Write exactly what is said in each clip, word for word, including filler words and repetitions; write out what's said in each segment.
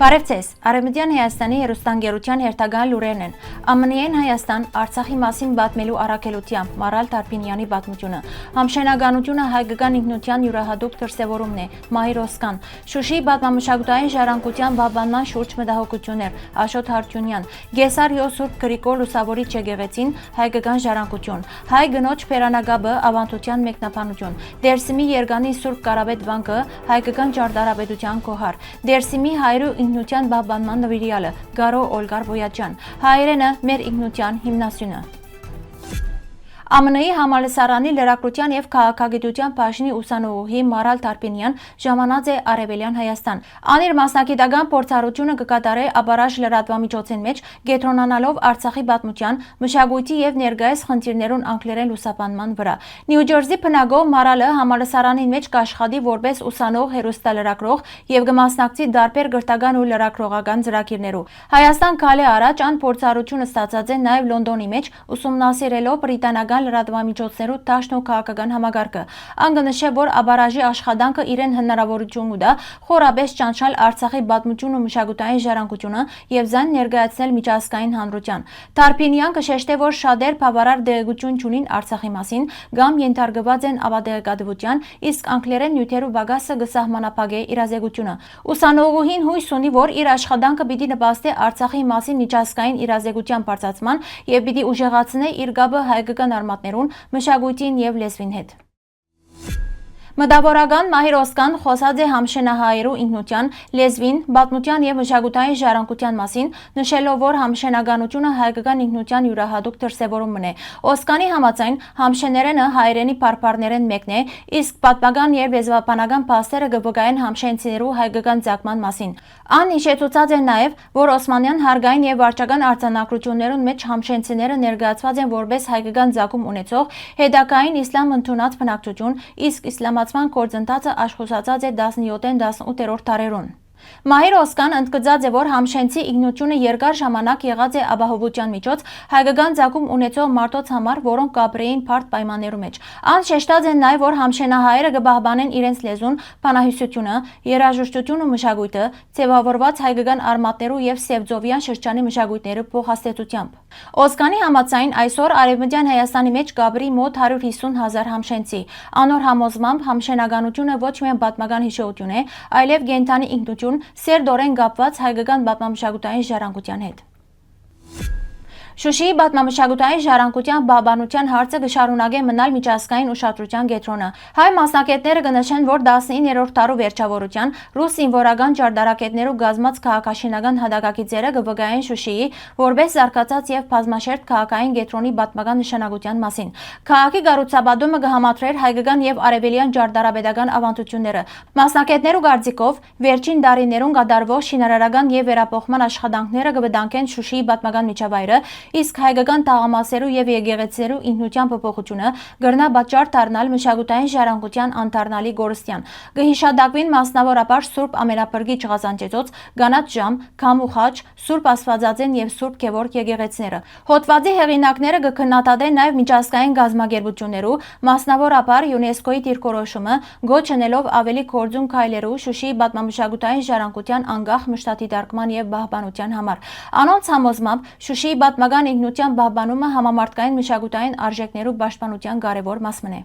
Բարեւ ձեզ։ Արեւմտեան Հայաստանի հեռուստաընկերութեան հերթական լուրերն են։ Ամնիեն Հայաստան Արցախի մասին պատմելու առաքելութեամբ Մարալ Թարփինեանի պատմությունը, համշենականությունը հայկական ինքնության իւրահատուկ դրսեւորումն է, Մահիր Օսկան, Շուշիի պատմամշակութային ժառանգության պահպանման շուրջ մտահոգություններ, Աշոտ Հարությունեան, Կեսարիոյ Սուրբ Գրիգոր Լուսաւորիչ եկեղեցին, հայկական ժառանգություն, հայ կնոջ բերանագաբը, աւանդութեան մեկնաբանություն, Դերսիմի Երգանի Սուրբ Կարապետ վանքը, հայկական ճարտարապետության գոհար, Դերսիմի հայրու ինքնության պահպանման նուիրեալը, Գարո Օլգար Բոյաջյան, հայերէնը մեր ինքնության հիմնասիւնը։ Ա Մ Ն-ի համալսարանի լրագրության եւ քաղաքագիտության բաժնի ուսանողուհի Մարալ Թարփինեան ժամանած է Արեւելեան Հայաստան։ Ան իր մասնագիտական փորձառութիւնը կը կատարէ Աբարաժ լրատուամիջոցին մէջ, կեդրոնանալով Արցախի պատմութեան, մշակոյթի եւ ներկայիս խնդիրներուն անգլերէն լուսաբանման վրայ։ Նիու Ջերսի բնակող Մարալը համալսարանին մէջ կ'աշխատի որպէս ուսանող, հեռուստալրագրող եւ կը մասնակցի տարբեր կրթական ու լրագրողական ծրագիրներու։ Հայաստան գալէ առաջ ան փորձառութիւն ստացած է նաեւ Լոնդոնի մէջ, ուսումնասիրելով բրիտանական լրատուամիջոցներու դաշտն ու քաղաքական համակարգը։ Ան կը նշէ, որ Աբարաժի աշխատանքը իրեն հնարաւորութիւն կու տայ խորապէս ճանչնալ Արցախի պատմութիւնն ու մշակութային ժառանգությունը եւ զայն ներկայացնել միջազգային հանրութեան։ Թարփինեան կը շեշտէ, որ շատեր բաւարար տեղեկութիւն չունին Արցախի մասին կամ ենթարկուած են աւատեղեկատուութեան, իսկ անգլերէն նիւթերու պակասը կը սահմանափակէ իրազեկութիւնը։ Ուսանողուհին յոյս ունի, որ իր աշխատանքը պիտի նպաստէ Արցախի մասին միջազգային իրազեկութեան բարձրացման եւ պիտի ուժեղացնէ իր կապը հայկական արմատներուն, մշակոյթին եւ լեզուին հետ։ Մտաւորական Մահիր Օսկան խօսած է համշենահայերու ինքնութեան, լեզուին, պատմութեան եւ մշակութային ժառանգութեան մասին, նշելով, որ համշենականությունը հայկական ինքնութեան իւրահատուկ դրսեւորում մըն է։ Օսկանի համաձայն, համշեներէնը հայերէնի բարբառներէն մէկն է, իսկ պատմական եւ լեզուաբանական փաստերը կը վկայեն համշենցիներու հայկական ծագման մասին։ Ան յիշեցուցած է նաեւ, որ օսմանեան հարկային եւ վարչական արձանագրութիւններուն մէջ համշենցիները ներկայացուած են որպէս հայկական ծագում ունեցող, հետագային իսլամ ընդունած բնակչութիւն, իսկ իսլամացման գործընթացը աշխուժացած է տասնեւթերորդ, տասնութերորդ դարերուն։ Մահիր Օսկան ընդգծած է, որ համշենցի ինքնութիւնը երկար ժամանակ եղած է ապահովութեան միջոց, հայկական ծագում ունեցող մարդոց համար, որոնք կ'ապրէին բարդ պայմաններու մէջ։ Ան շեշտած է նաեւ, որ համշենահայերը կը պահպանեն իրենց լեզուն, բանահիւսութիւնը, երաժշտութիւնը, մշակոյթը, ձեւաւորուած հայկական արմատներու եւ Սեւծովեան շրջանի մշակոյթներու փոխհաստեցութեամբ։ Օսկանի համաձայն, այսօր Արեւմտեան Հայաստանի մէջ կ'ապրի մօտ հարիւր յիսուն հազար համշենցի։ Անոր համոզմամբ, համշենականությունը ոչ միայն պատմական յիշողութիւն է, այլեւ կենդանի ինքնութիւն, սերտօրէն կապուած հայկական պատմամշակութային ժառանգութեան հետ։ Շուշիի պատմամշակութային ժառանգութեան պահպանութեան հարցը կը շարունակէ մնալ միջազգային ուշադրութեան կեդրոնը։ Հայ մասնագէտները կը նշեն, որ տասնիններորդ դարու վերջաւորութեան ռուս զինուորական ճարտարագէտներու կազմած քաղաքաշինական յատակագիծերը կը վկայեն Շուշիի որպէս զարգացած եւ բազմաշերտ քաղաքային կեդրոնի պատմական նշանակութեան մասին։ Քաղաքի կառուցապատումը կը համադրէր հայկական եւ արեւելեան ճարտարապետական աւանդութիւնները։ Մասնագէտներու կարծիքով, վերջին տարիներուն կատարուող շինարարական եւ վերափոխման աշխատանքները կը վտանգեն Շուշիի պատմական միջավայրը, իսկ հայկական թաղամասերու եւ եկեղեցիներու ինքնութեան փոփոխութիւնը կրնայ պատճառ դառնալ մշակութային ժառանգութեան անդառնալի կորստեան։ Կը յիշատակուին մասնաւորաբար Սուրբ Ամենափրկիչ Ղազանչեցոց, Կանաչ Ժամ, Քամու Խաչ, Սուրբ Աստվածածին եւ Սուրբ Գեւորգ եկեղեցիները։ Հոդուածի հեղինակները կը քննադատեն նաեւ միջազգային կազմակերպութիւններու, մասնաւորաբար ЮՆԵՍԿՕ-ի դիրքորոշումը, կոչ ընելով աւելի գործուն քայլերու Շուշիի պատմամշակութային ժառանգութեան անկախ մշտադիտարկման եւ պահպանութեան համար։ Անոնց համոզմամբ, Շուշիի պատմական ինքնութեան պահպանումը համամարտկային մշակութային արժեքներու պաշտպանութեան կարեւոր մաս մըն է։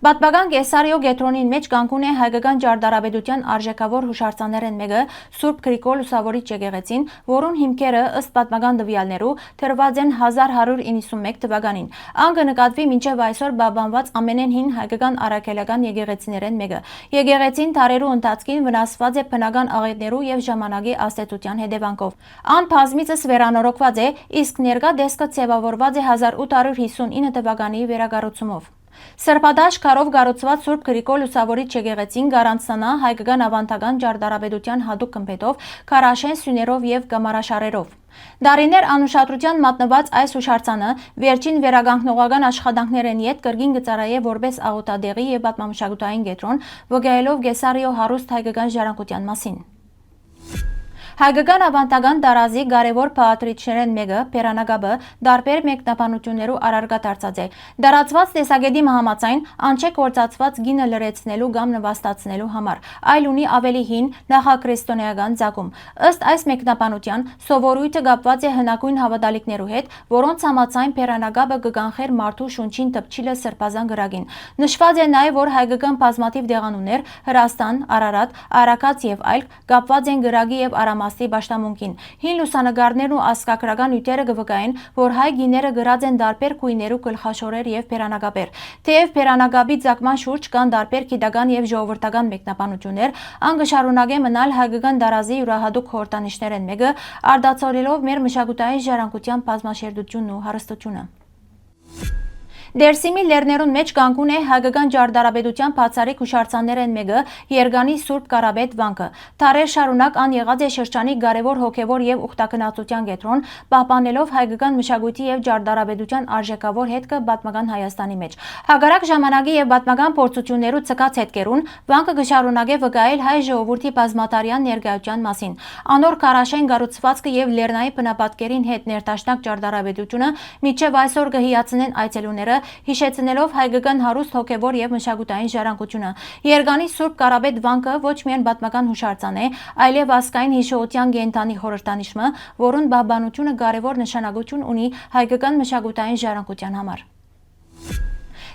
Պատմական Կեսարիոյ կեդրոնին մէջ կանգուն է հայկական ճարտարապետութեան արժեքաւոր յուշարձաններէն մէկը՝ Սուրբ Գրիգոր Լուսաւորիչ եկեղեցին, որուն հիմքերը, ըստ պատմական տուեալներու, դրուած են հազար հարիւր իննսունմէկ թուականին։ Ան կը նկատուի մինչեւ այսօր պահպանուած ամենէն հին հայկական առաքելական եկեղեցիներէն մէկը։ Եկեղեցին դարերու ընթացքին վնասուած է բնական աղէտներու եւ ժամանակի ազդեցութեան հետեւանքով։ Ան բազմիցս վերանորոգուած է, իսկ ներկայ տեսքը ձեւաւորուած է հազար ութ հարիւր յիսուն ինը թուականի վերակառուցումով։ Սրբատաշ քարով կառուցուած Սուրբ Գրիգոր Լուսաւորիչ եկեղեցին կառանձնանայ հայկական աւանդական ճարտարապետութեան յատուկ գմբէթով, քարաշէն սիւներով եւ կամարաշարերով։ Դարիներ անուշադրութեան մատնուած այս յուշարձանը վերջին վերականգնողական աշխատանքներէն ետք կրկին կը ծառայէ որպէս աղօթատեղի եւ պատմամշակութային կեդրոն, վկայելով Կեսարիոյ հարուստ հայկական ժառանգութեան մասին։ Հայկական աւանդական տարազի կարեւոր բաղադրիչներէն մէկը՝ բերանագապը, տարբեր մեկնաբանութիւններու առարկայ դարձած է։ Տարածուած տեսակէտի մը համաձայն, ան չէ գործածուած գինը լրացնելու կամ նուաստացնելու համար, այլ ունի աւելի հին, նախաքրիստոնէական ծագում։ Ըստ այս մեկնաբանութեան, սովորոյթը կապուած է հնագոյն հաւատալիքներու հետ, որոնց համաձայն բերանագապը կը կանխէր մարդու շունչին դպչիլը սրբազան կրակին։ Նշուած է նաեւ, որ հայկական բազմաթիւ դեղանուններ՝ Հրաստան, Արարատ, Արագած եւ այլ, կապուած են կրակի եւ արհամարհեալի պաշտամունքին։ Հին լուսանկարներն ու ազգագրական նիւթերը կը վկայեն, որ հայ կիները կրած են տարբեր գոյներու գլխաշորեր եւ բերանագապեր։ Թէեւ բերանագապի ծագման շուրջ կան տարբեր գիտական եւ ժողովրդական մեկնաբանութիւններ, ան կը շարունակէ մնալ հայկական տարազի իւրայատուկ խորհրդանիշներէն մէկը՝ արտացոլելով մեր մշակութային ժառանգութեան բազմաշերտութիւնն ու հարստութիւնը։ Դերսիմի լեռներուն մէջ կանգուն է հայկական ճարտարապետութեան բացառիկ յուշարձաններէն մէկը՝ Երգանի Սուրբ Կարապետ վանքը։ Դարեր շարունակ ան եղած է շրջանի կարեւոր հոգեւոր եւ ուխտագնացութեան կեդրոն, պահպանելով հայկական մշակոյթի եւ ճարտարապետութեան արժէքաւոր հետքը պատմական Հայաստանի մէջ։ Հակառակ ժամանակի եւ պատմական փորձութիւններու ցկած հետքերուն, վանքը կը շարունակէ վկայել հայ ժողովուրդի բազմադարեան ներկայութեան մասին։ Անոր քարաշէն կառուցուածքը եւ լեռնային բնապատկերին հետ ներդաշնակ ճարտարապետութիւնը մինչեւ այսօր կը հիացնեն այցելուները՝ յիշեցնելով հայկական հարուստ հոգեւոր եւ մշակութային ժառանգութիւնը։ Երգանի Սուրբ Կարապետ վանքը ոչ միայն պատմական յուշարձան է, այլեւ ազգային յիշողութեան կենդանի խորհրդանիշ մը, որուն պահպանութիւնը կարեւոր նշանակութիւն ունի հայկական մշակութային ժառանգութեան համար։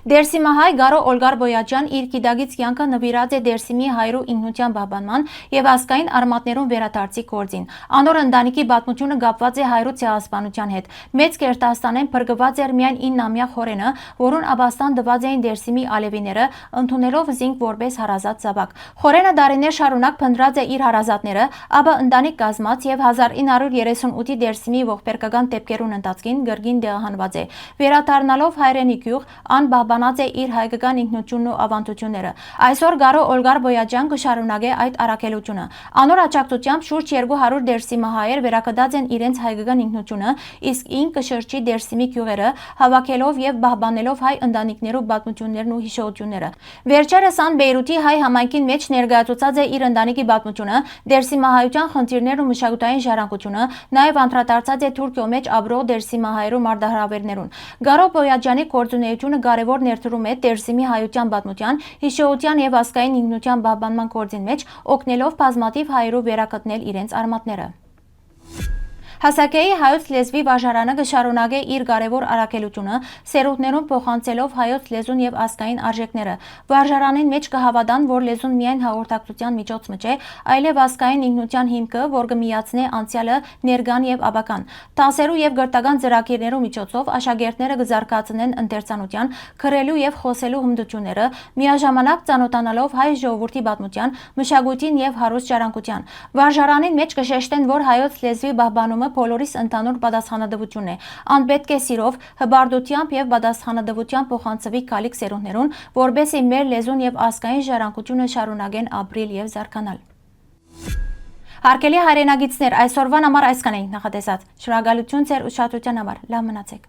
Դերսիմահայ Կարո Օլգար Պոյաճեան իր գիտակից կեանքը նուիրած է Դերսիմի հայրու ինքնութեան պահպանման եւ ազգային արմատներուն վերադարձի գործին։ Անոր ընտանիքի պատմութիւնը կապուած է հայրու ցեղասպանութեան հետ։ Մեծ Կերտաստանէն փրկուած էր միայն իննամեայ Խորենը, որուն ապաստան տուած էին Դերսիմի ալեւիները՝ ընդունելով զինք որպէս հարազատ զաւակ։ Խորենը տարիներ շարունակ փնտռած է իր հարազատները, ապա ընտանիք կազմած եւ հազար ինը հարիւր երեսուն ութի Դերսիմի ողբերգական դէպքերուն ընթացքին կրկին տեղահանուած է։ Վերադառնալով հայրենի գիւղ, ան պահպանած է իր հայկական ինքնութիւնն ու աւանդութիւնները։ Այսօր Կարո Օլգար Պոյաճեան կը շարունակէ այդ առաքելութիւնը։ Անոր աջակցութեամբ շուրջ երկու հարիւր Դերսիմահայեր վերագտած են իրենց հայկական ինքնութիւնը, իսկ ինք կը շրջի Դերսիմի գիւղերը՝ հաւաքելով եւ պահպանելով հայ ընտանիքներու պատմութիւններն ու յիշողութիւնները։ Վերջերս ան Պէյրութի հայ համայնքին մէջ ներկայացուցած է իր ընտանիքի պատմութիւնը, Դերսիմահայութեան խնդիրներն ու մշակութային ժառանգութիւնը, նաեւ անդրադարձած է Թուրքիոյ մէջ ապրող Դերսիմահայերու մարտահրաւէրներուն։ Կարո Պոյաճեանի գործունէութիւնը կարեւոր ներդրում է Դերսիմի հայութեան պատմութեան, յիշողութեան եւ ազգային ինքնութեան պահպանման գործին մէջ, օգնելով բազմաթիւ հայերու վերագտնել իրենց արմատները։ Հասակէի հայոց լեզուի վարժարանը կը շարունակէ իր կարեւոր առաքելութիւնը՝ սերունդներուն փոխանցելով հայոց լեզուն եւ ազգային արժէքները։ Վարժարանին մէջ կը հաւատան, որ լեզուն միայն հաղորդակցութեան միջոց մը չէ, այլեւ ազգային ինքնութեան հիմքը, որ կը միացնէ անցեալը, ներկան եւ ապագան։ Դասերու եւ կրթական ծրագիրներու միջոցով աշակերտները կը զարգացնեն ընթերցանութեան, գրելու եւ խօսելու հմտութիւնները, միաժամանակ ծանօթանալով հայ ժողովուրդի պատմութեան, մշակոյթին եւ հարուստ ժառանգութեան։ Վարժարանին մէջ կը շեշտեն, որ հայոց լեզուի պահպանումը բոլորիս ընդհանուր պատասխանատուութիւնն է։ Ան պէտք է սիրով, հպարտութեամբ եւ պատասխանատուութեամբ փոխանցուի գալիք սերունդներուն, որպէսզի մեր լեզուն եւ ազգային ժառանգութիւնը շարունակեն ապրիլ եւ զարգանալ։ Հարգելի հայրենակիցներ, այսօրուան համար այսքան էինք նախատեսած։ Շնորհակալութիւն ձեր ուշադրութեան համար։ Լաւ մնացէք։